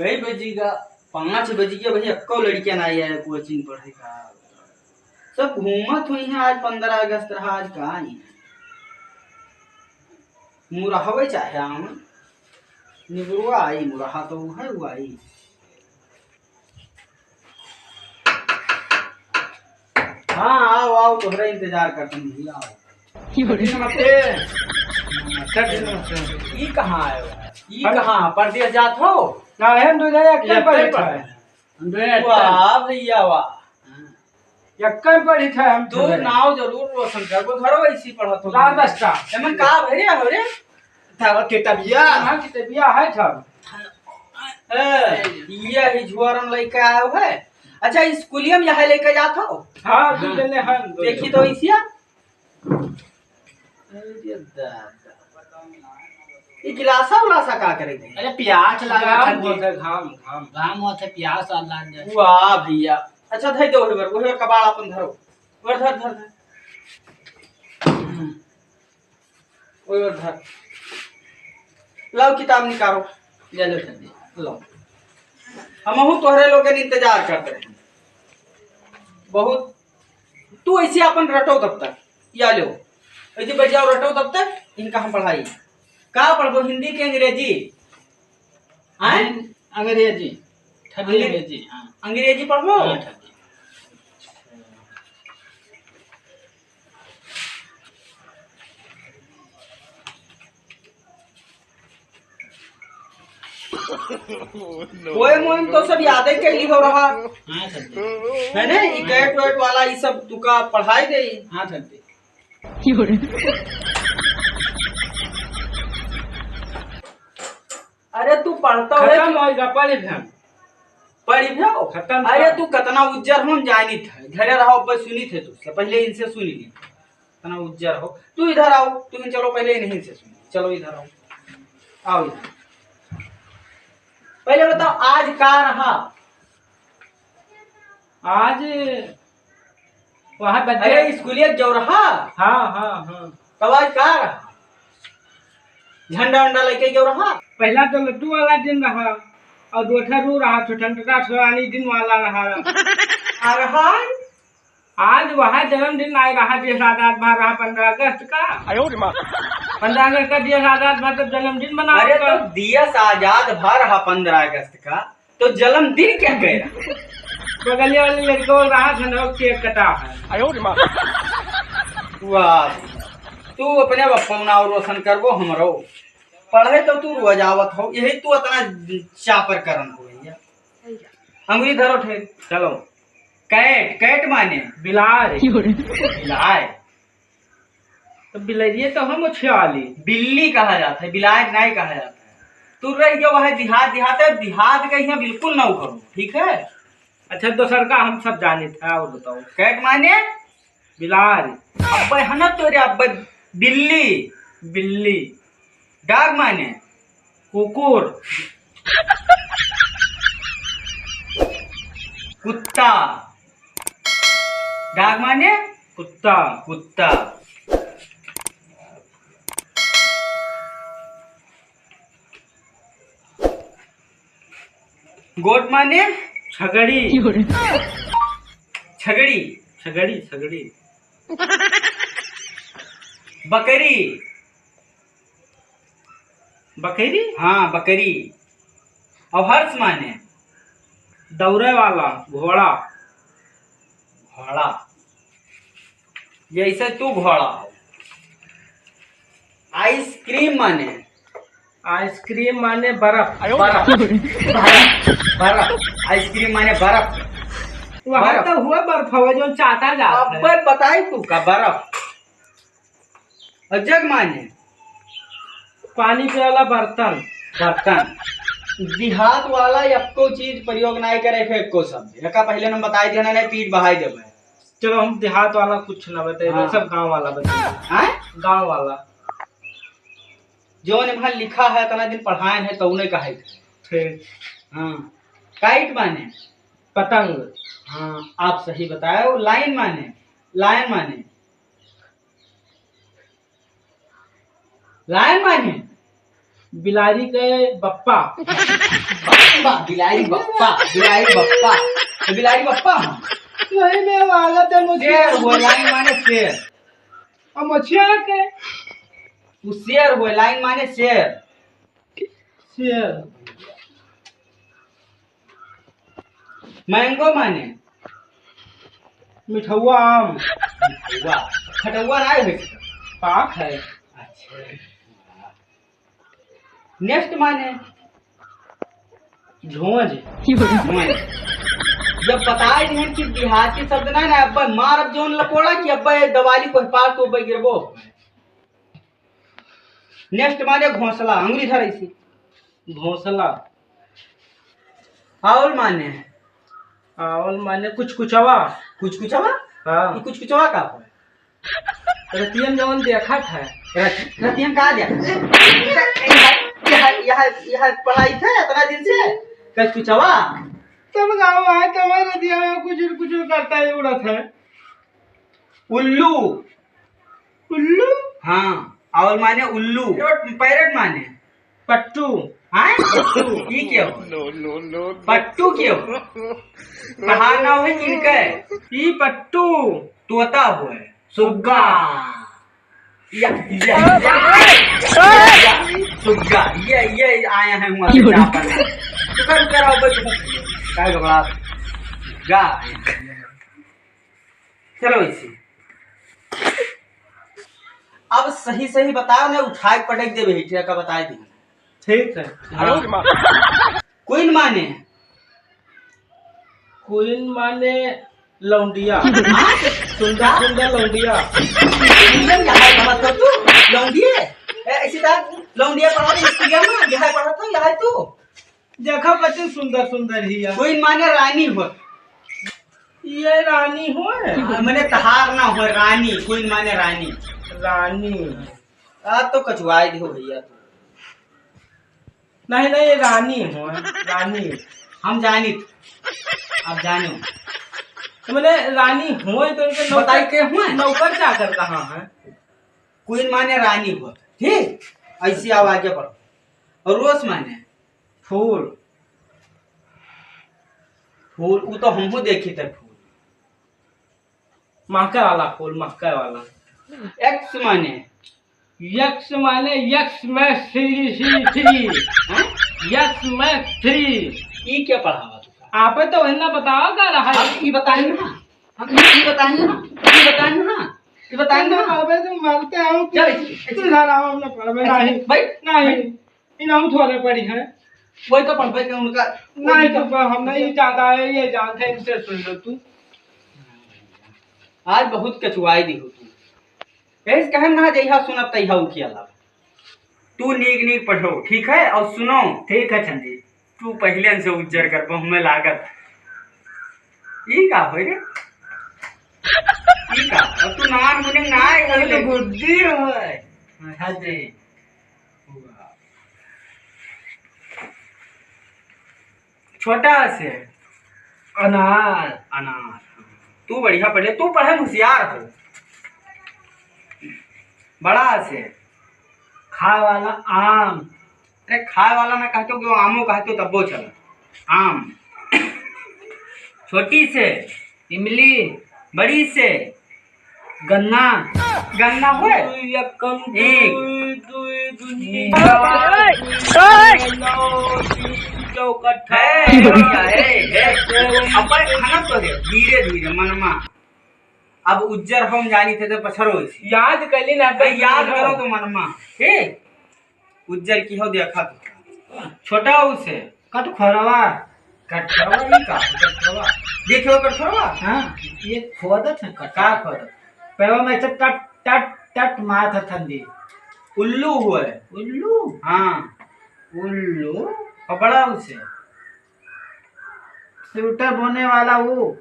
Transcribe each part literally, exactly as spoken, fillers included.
कई बजी गा? पाँच बजी गा भाई, एक्को लड़किया ना आया है कोचिंग पढ़े का। सब घूमत हुई हैं, आज पन्द्रह अगस्त रहा, आज का आई? मुरहवे चाहे आवन, निगुरवा आई, मुरहा तो उ है, उ आई। हाँ, आओ, आओ, तोहरा इंतजार करत हन भैया, आओ। क्यों रे? नमस्ते। नमस्ते, नमस्ते। ई कहाँ आयो? ई हम कहाँ? परदेस जात हो? ना, हम दो जने एक एक पर पर। हम दो जने एक पर। वाह भैया, वाह। एक पर ही था हम तू दो जने। नाव जरूर रोशन करबो, घरो ऐसी पढ़त हो। रात दस का। एमन का भरे हो रे? था किताबिया। हाँ, किताबिया है था। ए, ये ही झुआरन लेके आयो है। अच्छा, स्कूलिया में यह लेके जात हो? हाँ, दो हाँ। जने हैं, दो देखी जने। तो इसिया। अरे दादा। ये गिलासा उलासा का करे थे? अरे प्यास लगा घाम ठंडी। होता है, घाम, घाम। घाम होता है, प्यास आ लग जाए। वाह भैया। अच्छा, धर दो, ओहे बर, ओहे बर कबाड़ अपन धरो। ओहे धर, धर, धर। ओए, ओए, धर। लाओ किताब निकालो। ले लो जल्दी। लो। हमहू तोहरे लोगन इंतजार करत रहे। बहुत। तू ऐसे अपन रटो तब तक। या लो। ऐसे बैठ जाओ, रटो तब तक। इनका हम पढ़ाई। का पढ़बो, हिंदी के अंग्रेजी? आय? अंग्रेजी। ठगी अंग्रे-, अंग्रेजी, हाँ। अंग्रेजी पढ़बो? हाँ, ठगी। ओए मोहन तो सब याद ही कैली हो रहा। हाँ, सर जी। है ना? ई कैट वैट वाला ई सब तुका पढ़ाई दे। हाँ, सर जी। अरे तू पढ़ता हो खत्म रे? होइगा, पढ़ी भ्याम। पढ़ी भ्याम? खत्म अरे कर। तू कतना उज्जर हो, हम जानी थे। घरे रहो, बस सुनी थे तुझसे। पहले इनसे सुनी ली। कतना उज्जर हो। तू इधर आओ, तुम चलो पहले इन्हीं से सुनी। चलो इधर आओ। आओ इधर। पहले बताओ आज का रहा? आज वहाँ बच्चे अरे, स्कूलिया गयो रहा? हाँ, हाँ, हाँ। तब आज का रहा? झंडा वंडा लेके गयो रहा? पहला तो लड्डू वाला दिन रहा, और दूसरा रू रहा, स्वतंत्रता सेनानी दिन वाला रहा। आ रहा? आज वहाँ जन्मदिन आए रहा, दिया से आजाद भा रहा पन्द्रह अगस्त का। आयो रे माँ। पन्द्रह अगस्त का दिया से आजाद भा तब जन्मदिन मनाओ अरे, का। तो दिया से आजाद भा रहा पन्द्रह अगस्त का, तो जन्मदिन क्या कह रहा? बगलिया वाले लड़के बोल रहा था ना, केक कटा है। आयो रे माँ। वाह, तू अपने बप्पा नाव रोशन करबो, हमरो पढ़े तो तू रोज आवत हो, यही तू इतना चापर करन हो भैया। अंगुरी धरो ठे, चलो। कैट, कैट माने? बिलार। बिलार। तो बिलरिये तो हम उछिया वाली। बिल्ली कहा जाता है, बिलार नहीं कहा जाता है। तू रह गया वह देहात, देहात है, देहात का यहाँ बिल्कुल ना करो, ठीक है? अच्छा, दोसर का हम सब जाने थे, और बताओ। कैट माने? बिलार। अब्बे है ना तोरे, अब्बे बिल्ली। बिल्ली। डॉग माने? कुकुर। कुत्ता। डॉग माने? कुत्ता। कुत्ता। गोट माने? छगड़ी। छगड़ी। छगड़ी, छगड़ी। बकरी। बकरी? हाँ, बकरी। और horse माने? दौड़े वाला, घोड़ा। घोड़ा। जैसे तू घोड़ा हो। आइसक्रीम माने? आइसक्रीम माने बर्फ। बर्फ। बर्फ। बर्फ। आइसक्रीम माने बर्फ। वहाँ बर्फ। तो हुआ बर्फ हुआ जो चाटा जाता है। अब बताई तू का बर्फ। और जग माने? पानी पिए वाला बर्तन। बर्तन। देहात वाला एको चीज प्रयोग नाहीं करे, फिर एको शब्द। एका पहले हम बताई देना, नहीं पीठ बहाई देबे। चलो, हम देहात वाला कुछ ना बताए, हाँ। सब गांव वाला बताए। हाँ? गांव वाला। जौन इम्हर लिखा है, इतना दिन पढ़ाए हैं, तौने कहे थे। ठीक। हाँ। काइट माने? पतंग। हाँ, आप सही बताए हो। लाइन माने? लायन माने? लायन माने? बिलारी के बप्पा। बप्पा, बिलारी बप्पा, बिलारी बप्पा। तो बिलारी बप्पा हम। वही में लागत है मुझे। शेर हुए, लाइन माने शेर। अब मछिया के। तू शेर हुए, लाइन माने शेर। शेर। मैंगो माने? मिठौआ आम। मिठौआ। खटौआ ना है वैसे? पाक है। अच्छा। नेस्ट माने? झोंझ। झोंझ। जब बताए दिहन कि देहाती शब्द ना, ना, अब्बा मार अब जौन लपोड़ा कि अब्बा ये दवाली को पार तो अब्बा गिरबो। नेस्ट माने घोंसला, अंगुरी धर ऐसे। घोंसला। आउल माने? आउल माने कुचकुचवा। कुचकुचवा? हाँ। ई कुचकुचवा का होय? रतियन जवन देखत है। रत-, रतियन का देखत है? यह, यह, यह पढ़ाई थे इतना दिन से? कुचकुचवा? तब गाँव आए तो हमारे रतिया में कुछ, कुछ करता है, उड़त है। उल्लू। उल्लू? हाँ, और माने उल्लू। पैरट, पैरट माने? पट्टू। हाँ? पट्टू। ई क्या हो? No, no, no, no। पट्टू क्या हो? पहाना हो किनके? ई पट्टू। तोता हो है। सुग्गा। या, या, या। सुग्गा। ये, ये आया है हुआ से चापा। रुका, रुका, रहो, बस। काय घबरा? गा। चलो ऐसे। अब सही सही बताओ ना, उठाए पटक देबे, ठीक है, का बताए दी। ठीक है। हाँ। क्वीन माने? क्वीन माने लौंडिया। हाँ? सुंदर सुंदर लौंडिया। सुंदर यहाँ है, मतलब तू लौंडिया? ए, ऐसी बात, लौंडिया पढ़ा तो स्कूलिया में, यहाँ पढ़ा तो, यहाँ तू। देखा बच्चे सुंदर सुंदर ही है। क्वीन माने रानी हो। ये रानी हो? हाँ, मने तहार ना हो, रानी, क्वीन माने रानी। रानी। आ तो कचुआई दिहो भैया तू। नहीं, नहीं, ये रानी हो, रानी। हम जानित। आप जानो। तो मने रानी हो तो उनके नौकर, बताई के हुए? नौकर चाकर कहाँ है? क्वीन माने रानी हो, ठीक? ऐसी आओ आगे बढ़ो। और रोज माने? फूल। फूल, उ तो हमहू देखी थे फूल। महके वाला फूल, महके वाला। एक्स माने? यक्स माने यक्स में थ्री, थ्री, थ्री। हाँ? यक्स में थ्री। ई क्या पढ़ावा तू? आपे तो वही ना बतावा का रहा है। हम ई बताई ना। हम ई बताई ना। ई बताई ना। ई बताई ना। अबे तुम मानते हो कि चल, तू इधर आओ, हम ना पढ़बे। नहीं। भाई, नहीं। भाई। इनाम थोड़े पड़ी है। वही तो पढ़बे के उनका। नहीं तो हम नहीं जानता है, ये जानते हैं, इनसे सुन लो तू। आज बहुत कचुआई दी हो तू। ऐसे कहन ना जइहा सुनब तइहा उखिया लाग। तू नीक नीक पढ़ो, ठीक है? और सुनो। ठीक है छंदी। तू पहिले से उज्जर कर बहु में लागत। ई का होय रे? ई का? अब तू नान मुने ना आए ये तो होले। बुद्धि होय। हाँ जी। छोटा से। अनार। अनार। तू बढ़िया पढ़े, तू पढ़े में होशियार हो। बड़ा से। खाए वाला आम। अरे खाए वाला ना कहते हो, कि वो आमो कहते हो, तब्बो चला। आम। छोटी से। इमली। बड़ी से। गन्ना। गन्ना होए? दुई एकम एक। दुई, दुई दुनी एक। चार, नौ, तीन चौक अठारह। ए, भैया, ए, ए। अब भाई खाना तो दे, धीरे धीरे, मनमा। अब उज्जर हम जानी थे तो पछरो इसी। याद कर ली ना, भाई, याद करो तो मनमा। ए, उज्जर की हो देखा तो। छोटा उसे। कटखोरवा। कटखोरवा नहीं का? कटखोरवा। देखो कटखोरवा। हाँ, ये खोदत है कटखोरवा। का खोदत? पैरवा में ऐसे टट, टट, टट मारत है ठंडी। उल्लू हुए। उल्लू? हाँ। उल्लू? और बड़ा उसे। स्वेटर बोने वाला वो।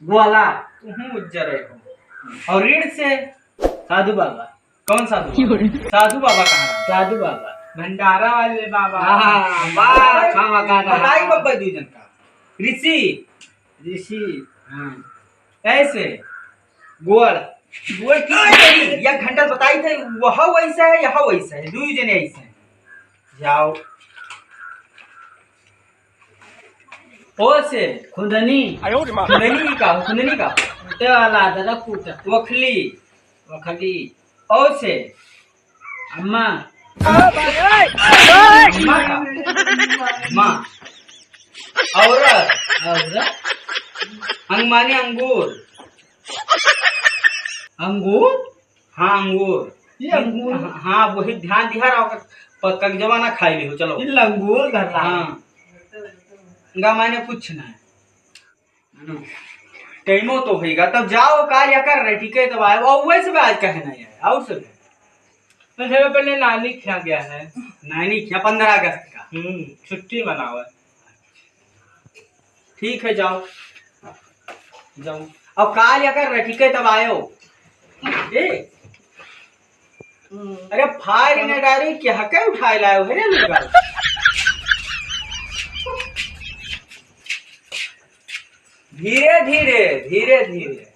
ग्वाला। तुहूँ उज्जर है हो। और ऋण से? साधु बाबा। कौन साधु बाबा? साधु बाबा कहाँ? साधु बाबा। भंडारा वाले बाबा। हाँ, वाह, खावा का रहा। बताई बब्बे दू जन का। ऋषि। ऋषि। हाँ। ऐसे। गोड़। बोल की करी? एक घंटा बताई थे, वह वैसा है, यह वैसा है, दुई जने ऐसे हैं। जाओ। ओ से। खुंदनी। खुंदनी का, खुंदनी का। कुटे वाला, अदरक कूटा। वखली। वखली। ओ से। अम्मा। अम्मा का। अम्मा। औरत। औरत। अंग माने अंगूर। अंगूर? हाँ, अंगूर। ये अंगूर? हाँ, हाँ, वही ध्यान दिहा रहा, ओकर प-, कगजवा ना खाई ले हो, चलो। ये लंगूर घर ला। हाँ। गा माने कुछ ना है। टाइमो तो होइगा, तब जाओ, काल या कर रहे, ठीक है, तब आए। और वैसे भी आज कहे ना आए, और से भी। तो चलो, पहले नानी खिया गया है। नानी खिया, पन्द्रह अगस्त का। हम्म, छुट्टी मनाओ। ठीक है, जाओ, जाओ। अब काल या कर रहे, ठीक है, तब आयो। ए? अरे, फायर ने डायरी के हके उठाए लायो है रे लड़का। धीरे धीरे, धीरे धीरे।